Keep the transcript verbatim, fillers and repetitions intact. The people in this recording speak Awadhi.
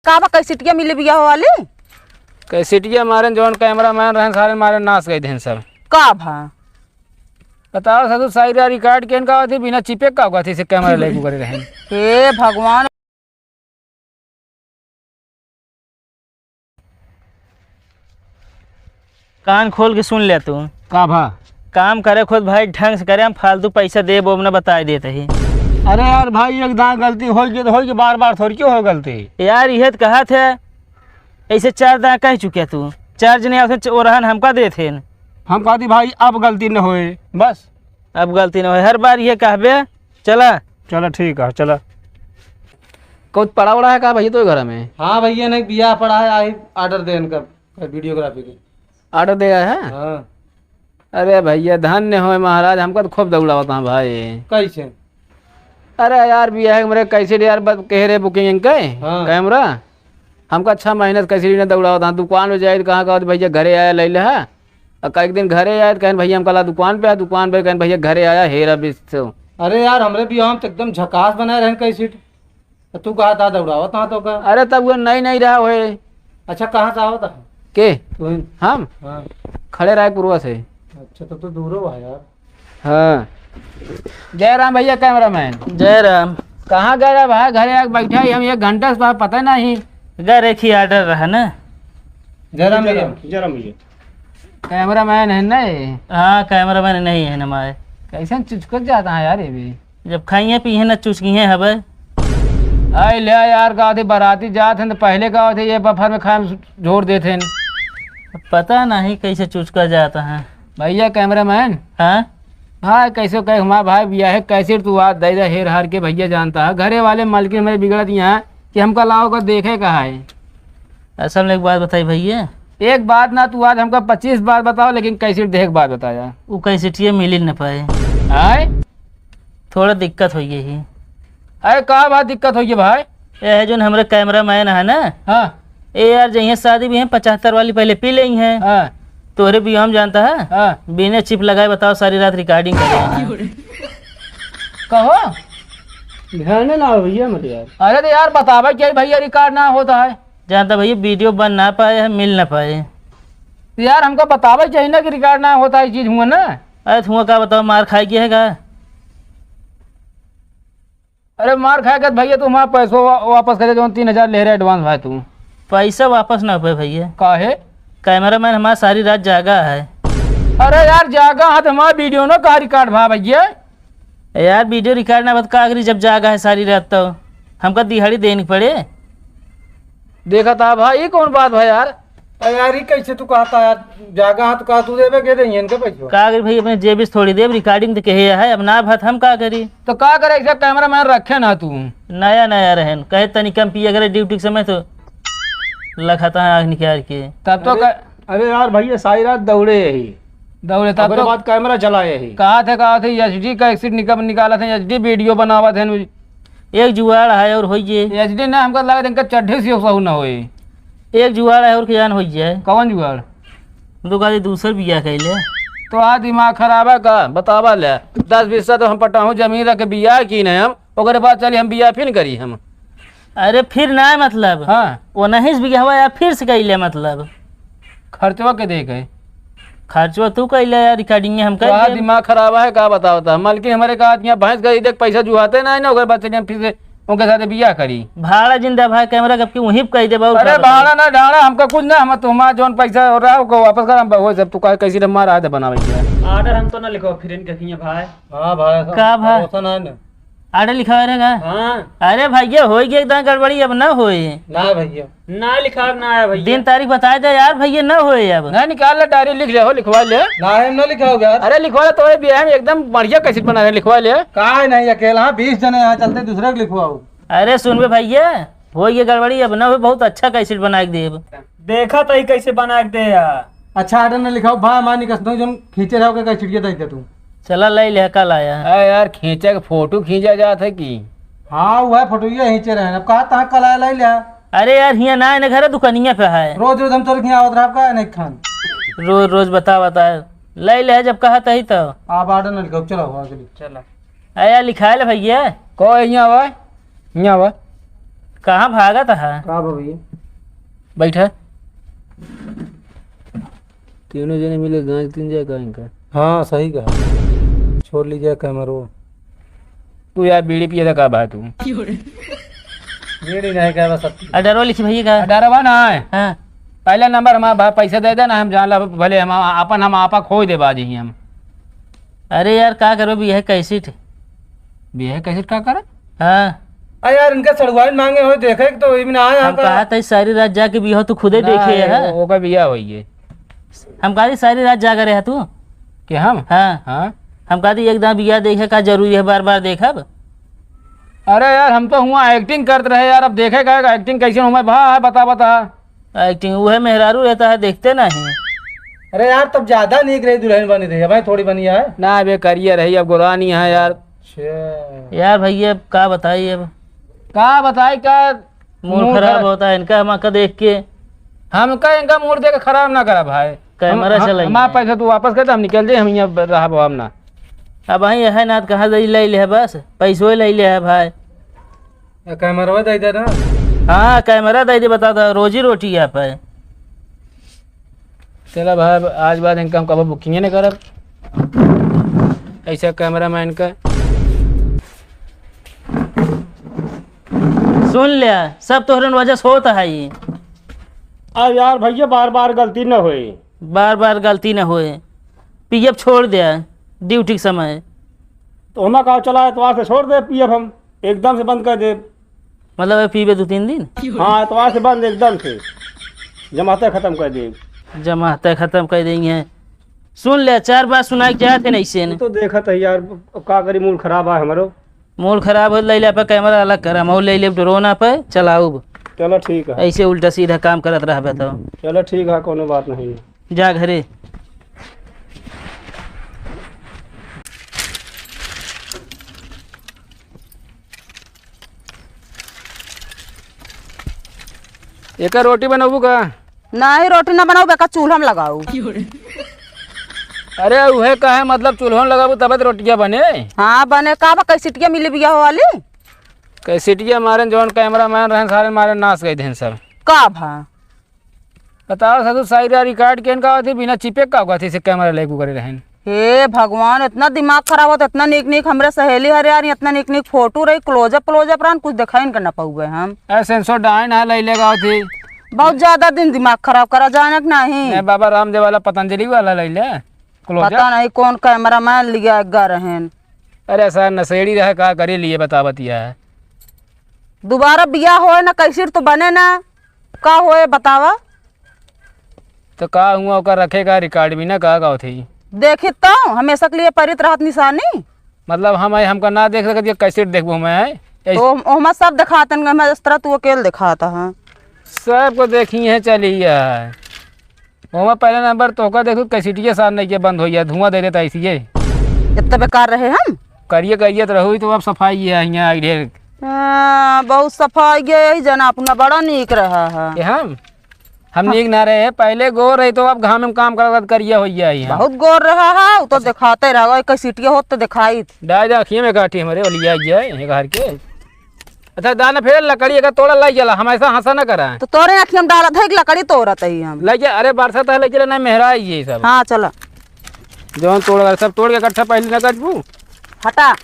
का बा, कैसेटिया मिली बियाह वाली? कैसेटिया मारे जौन कैमरामैन रहन, सारे मारे नाश गए देन सब। का भा? बताओ ससुर, सारी रात रिकॉर्ड केन का होती, बिना चिपे का होती से कैमरा लेके करे रहन। हे भगवान। कान खोल के सुन ले तू। का भा? काम करे खुद भाई ढंग से करे, हम फालतू पैसा देब ओब न बताए देत ही। अरे यार भाई, एक दांव गलती होई के तो होई के, बार बार थोड़ी क्यों हो गलती? यार इहे तो कहत है, ऐसे चार दांव कह चुके तू, चार जने आवत हैं, ओरहन हमका देत हैं। हम कहती भाई अब गलती न होए, बस। अब गलती न होए, हर बार ये कहबे। चला। चला ठीक है, चला। कुछ पड़ा वड़ा है का भैया तो घर में? हाँ भैया, ने बियाह पड़ा है, आई ऑर्डर देन का, वीडियोग्राफी के। ऑर्डर दे आया है? हाँ। अरे भैया, धन्य होए महाराज, हमका तो खूब दौड़ावत हैं भाई। कैसे? अरे यार, बियाह के मेरे कैसे यार, बस कहे रहे बुकिंग के, हाँ। कैमरा, हमका छह महीने से कैसे ना दौड़ावत हैं। दुकान पे जाए तो कहाँ कहत भैया घरे आया ले ले है, और कई दिन घरे आए तो कहन भैया हमका ला दुकान पे आ, दुकान पे कहन भैया घरे आया हेरा बिस्सो। अरे यार, हमरे बियाह में तो एकदम झकास बनाए रहन कैसेट। तो तू कहा था दौड़ावत हाँ तो का? अरे तब वो नई नई रहा होए। अच्छा, कहाँ से आवत है? के? तू ही? हम? हाँ। खड़े रायपुरवा से। अच्छा, तब तो दूर हो यार। हाँ। जय राम भैया, कैमरामैन। जय राम। कहाँ गए रहा भाई? घरे आके बैठा ही हम एक घंटा से, पता नहीं। घर एक ही ऑर्डर रहा ना। जय राम भैया। जय राम भैया। कैमरामैन है ना ये? हाँ, कैमरामैन नहीं है ना हमारे। कैसे चुचकत जाता है यार ये भी? जब खाइए पीहे न चुचकिहे हबे। आए ले यार, का थे बराती जात हैं तो पहले का थे ये बफर में खाए में झोर देते हैं। पता नहीं कैसे चुचका जाता है। भैया कैमरामैन। हाँ? भाई कैसे कहे हमारा भाई बियाह है, कैसे तू आ दे दे हेर हार के भैया जानता है। घरे वाले मालकिन हमारे बिगड़त यहाँ कि हमका लाओ का देखे का है। असल में एक बात बताई भैया। एक बात ना, तू आज हमका पच्चीस बात बताओ, लेकिन कैसेट देख बात बताया। उ कैसेटिया मिली न पाए। आय? थोड़ा दिक्कत होइ गई ही। अरे का बात दिक्कत होइ गई भाई? ये है जोन हमरे कैमरामैन है ना। हाँ। ए यार, जइहे शादी भी है, पचहत्तर वाली पहले पी लेई है। हाँ। तोहरे भी हम जानता है। हाँ। बिना चिप लगाए बताओ, सारी रात रिकॉर्डिंग करे हैं। कहो। ध्यान ना हो भैया मत यार। अरे तो यार बतावे क्या भैया, रिकॉर्ड ना होता है। जानता भैया, वीडियो बन ना पाए है, मिल ना पाए। तो यार, हमका बतावे चाहिए ना कि रिकॉर्ड ना होता है, ये चीज हुआ ना। अरे, तुमको का बताओ, मार खाए के है का? अरे, मार खाए के भैया, तू हमारा पैसो वा-, वापस करे, जो तीन हजार ले रहे एडवांस भाई तू। पैसा वापस ना हो पाए भैया। काहे? कैमरामैन हमारा सारी रात जागा है। अरे यार, जागा है तो हमारा वीडियो ना कहाँ रिकॉर्ड भा भैया? ए यार, वीडियो रिकॉर्ड ना बा त का करी, जब जागा है सारी रात तो हमका दिहाड़ी देनी पड़े। देखा था भाई, ये कौन बात भाई यार? अरे यार, ये कैसे तू कहता यार? जागा है तो कहा तू देबे के दे इनके पैसवा? का करी भाई, अपने जेब से थोड़ी देब, रिकॉर्डिंग तो कहे है, अब ना भत हम का करी? तो का करे, ऐसा कैमरामैन रखे ना तू। नया नया रहन, कहे तनी कम पिया करे ड्यूटी के समय तो लखता है आँख निकाल के। तब तो अरे, क- अरे यार भैया, सारी रात दौड़े यही। दौड़े तब ओकरे तो बाद कैमरा चलाए ही। कहा थे, कहा थे, एचडी का कैसेट निकल, निकाला थे, एचडी वीडियो बनावा थे। एक जुगाड़ है और होइए। एचडी ना, हमका लगा इनका चड्ढे से सहू ना होए। एक जुगाड़ है और के जान होइए। कौन जुगाड़? तो कहा दूसर बियाह कैले। तो आ दिमाग खराब है का? बतावा ले। दस बीस से तो हम पटाहूँ जमीन रख के बियाह की नहीं हम, ओकरे बाद चली हम बियाह फिर करी हम। अरे फिर ना मतलब। हाँ। वो नहीं से बियाहवा यार फिर से कैले मतलब। खर्चवा के दे गए? खर्चवा तू कैले यार, रिकॉर्डिंग में हम तो आ कैले। दिमाग खराब है का बतावता? मलकिन हमारे कहा यहाँ भैंस गई देख पैसा जुहाते ना है ना, ओकर बाद चलिए हम फिर से उनके साथ बियाह करी। भाड़ा जिंदा भाई, कैमरा गप के वहीं पे कह दे बाबू, अरे भाड़ा ना डाड़ा हमका कुछ ना, हम तुम्हारा जौन पैसा हो रहा है ओको वापस कर, हम वो सब तू कहे कैसे हमारा हाथ बनावे के। ऑर्डर हम तो ना लिखो फिर इनके किए भाई। हाँ भाई, का भाई? भरोसा ना है ना। आडे लिखावे रहे का? हाँ। अरे भैया, होई गई एकदम गड़बड़ी, अब ना होई। ना भैया। ना लिखावे ना है भैया। दिन तारीख बताए दे यार भैया, ना होई अब। ना निकाल ले, डायरी लिख ले हो, लिखवा ले। ना है, ना लिखाओगे यार। अरे लिखवा ले, तो ये बियाह में एकदम बढ़िया कैसेट बना रहे, लिखवा ले। का है नहीं अकेला, हाँ, बीस जने यहाँ चलते, दूसरे को लिखवाओ। अरे सुन बे भैया, होई गई गड़बड़ी, अब ना होई, बहुत अच्छा कैसेट बना के देब। देखा तही कैसे बना के दे यार। अच्छा, आडे ना लिखाओ, भा हमार निकस दो, जोन खींचे रहो के कैसेटिया दे दे तू। चला, ले ले, कल आया। अरे यार, खींचे के फोटो खींचा जात है कि? हाँ, वह फोटो ये खींचे रहे। अब कहा तहाँ कल आया, ले ले। अरे यार, हियाँ ना है ना, घर दुकानिया पे है। रोज रोज हम तोरे हियाँ आवत रहा, का नहीं खान? रोज रोज बता बता। ले ले, जब कहा तही तो। आप आडे ना लिखाओ, चलो, हाँ, चलिए। चला। अरे यार, लिखाए ले भैया। को है हियाँ आवा? हियाँ आवा। कहाँ भागत है? का बा भैया? बैठा। तीनों जने मिले गांज तीन जाए का इनका? हाँ, सही कहा। छोड़ लीजिए कैमरो। तू यार बीड़ी पिए था का बा तू? बीड़ी नहीं, क्या बस अब। अठारह लिखी भैया का? अठारह बा ना है? हाँ। पहला नंबर हमारा बा, पैसा दे देना, हम जान ला, भले हम आ-, आपन हम आपा खोई दे बाजी ही हम। अरे यार, का करबे, बियाह कैसेट? बियाह कैसेट का करे? हाँ। अरे यार, इनका सड़ुआइन मांगे हो, देखे तो इमे ना आया हम का? कहा था, सारी रात जाके बियाह तू खुदे ना, देखे ये है। ओ-, ओका बियाह होई है। हम कहा थी, सारी रात जागा रहे तू? कि हम? हाँ। हाँ। हम कहा थी, एक दां बियाह देखे का जरूरी है, बार बार देखब? अरे यार, हम तो हुआ एक्टिंग करत रहे यार, अब देखे का एक्टिंग कैसे हुआ? भा है, बता, बता। एक्टिंग, उहे मेहरारू रहता है, देखते नहीं। अरे यार, तब ज्यादा नीक रही दुल्हन बनी रही, अब थोड़ी बनी है। ना बे, करिया रही, अब गोरानी है यार। अच्छा। यार भैया, अब का बताई अब? का बताई, का मूड मूड खराब खराब। होता है इनका, हमका देख के। हमका इनका मूड देख के खराब ना करा भाई। कैमरा हम, हम, चलाइए। हमारा पैसा तू वापस कर दे, हम निकल जाए, हम यहाँ रहब अब ना। अब वहीं यह ना कहाँ दे ले ले है, बस पैसो ले ले है भाई। ए, कैमरवा दे दे ना। हाँ, कैमरा दे दे, बता दो, रोजी रोटी है पे। चला भाई, अब आज बाद इनका हम कबो बुकिंगे नहीं करब, ऐसे कैमरामैन का। सुन लिया, सब तोहरन वजह से होता है ये। अब यार भैया, बार बार गलती न होए। बार बार गलती न होए। पियब छोड़ दे ड्यूटी के समय। तो हमा का चला, एतवार से छोड़ दे पियब हम, एकदम से बंद कर दे। मतलब, ये पीबे दो तीन दिन? हाँ, एतवार से बंद एकदम से, जमाते खत्म कर दे। जमाते खत्म कर देंगे। सुन ले, चार बार सुनाई क्या थे नहीं से तू न। तो देखत है यार, अब का करी, मूड खराब है हमारो। मूड खराब हो, ले ले पे कैमरा अलग कर, हम ले ले ड्रोन पे चलाऊब। चलो ठीक है। ऐसे उल्टा सीधा काम करत रहबे तो। चलो ठीक है, कोनो बात नहीं। जा घरे। एकर रोटी बनबू का? नहीं, रोटी ना बनाऊ, बेका चूल्हा में लगाऊ। अरे उहे कहे, मतलब चूल्हा में लगाबू तब तो रोटिया बने। हाँ बने, का बा कैसेटिया मिली बिया हो वाली? कैसेटिया मारे जौन कैमरामैन रहन सारे मारे नाश गए थे सब। का भा? बताओ ससुर, सारी रिकॉर्ड केन का होती, बिना चिपे का होती से कैमरा लेके करे रहन। हे भगवान, इतना दिमाग खराब होता, इतना नीक नीक हमरे सहेली हरे यार, इतना नीक नीक फोटो रही, क्लोजअप क्लोजअप रहन, कुछ दिखाइन कर ना पाउबे हम। ए सेंसर डाइन है, लई लेगा होती। बहुत ज्यादा दिन दिमाग खराब करा, जानक नहीं। ए बाबा रामदेव वाला, पतंजलि वाला लई ले, क्लोजअप। पता नहीं कौन कैमरामैन लिया गा रहन। अरे सर, नशेड़ी रहे, का करे लिए बतावत यह। दोबारा बियाह होए ना, कैसेट तो बने ना, का होए बतावा? तो का हुआ, ओकर रखे का रिकॉर्ड भी ना, का, का होत ही? देखी तो, हमेशा के लिए परित रहत निशानी। मतलब हम आए, हमका ना देख सकत, ये कैसेट देखबो हम आए? ऐस- तो ओहमा सब दिखातन, मैं इस तरह तू अकेल दिखाता है। सबको देखी है, चली है। ओमा पहला नंबर तोहका देखू, कैसेटिया सार नहीं के बंद होइया, धुआं दे देता ऐसी ये। इतना बेकार रहे हम? करिए, करिए तो रहू, तो अब सफाई ये है, यहाँ आई ढेर। हाँ, बहुत सफाई ये, यही जना अपना बड़ा नीक रहा है। ये हम? हम हाँ। नीक ना रहे, पहले गोर रही तो अब घाम में काम करत करिया होइया है यहाँ। बहुत गोर रहा है, वो तो अच्छा। दिखाते रहो, कैसेटिया होत तो दिखाई। डाय दे अखिए में काठी हमारे, ओलिया जाए, ये घर के। अच्छा, दाना फेर लकड़ी अगर तोड़ा लाई चला, हम ऐसा हंसा ना करा। तो तोरे आँखी हम डालत है, एक लकड़ी तोड़त है हम। लाई जा, अरे बरसात है, लाई चला, नहीं मेहरा है ये सब। हाँ, चला। जौन तोड़, सब तोड़ के इकट्ठा पहले ना कटबू। हटा।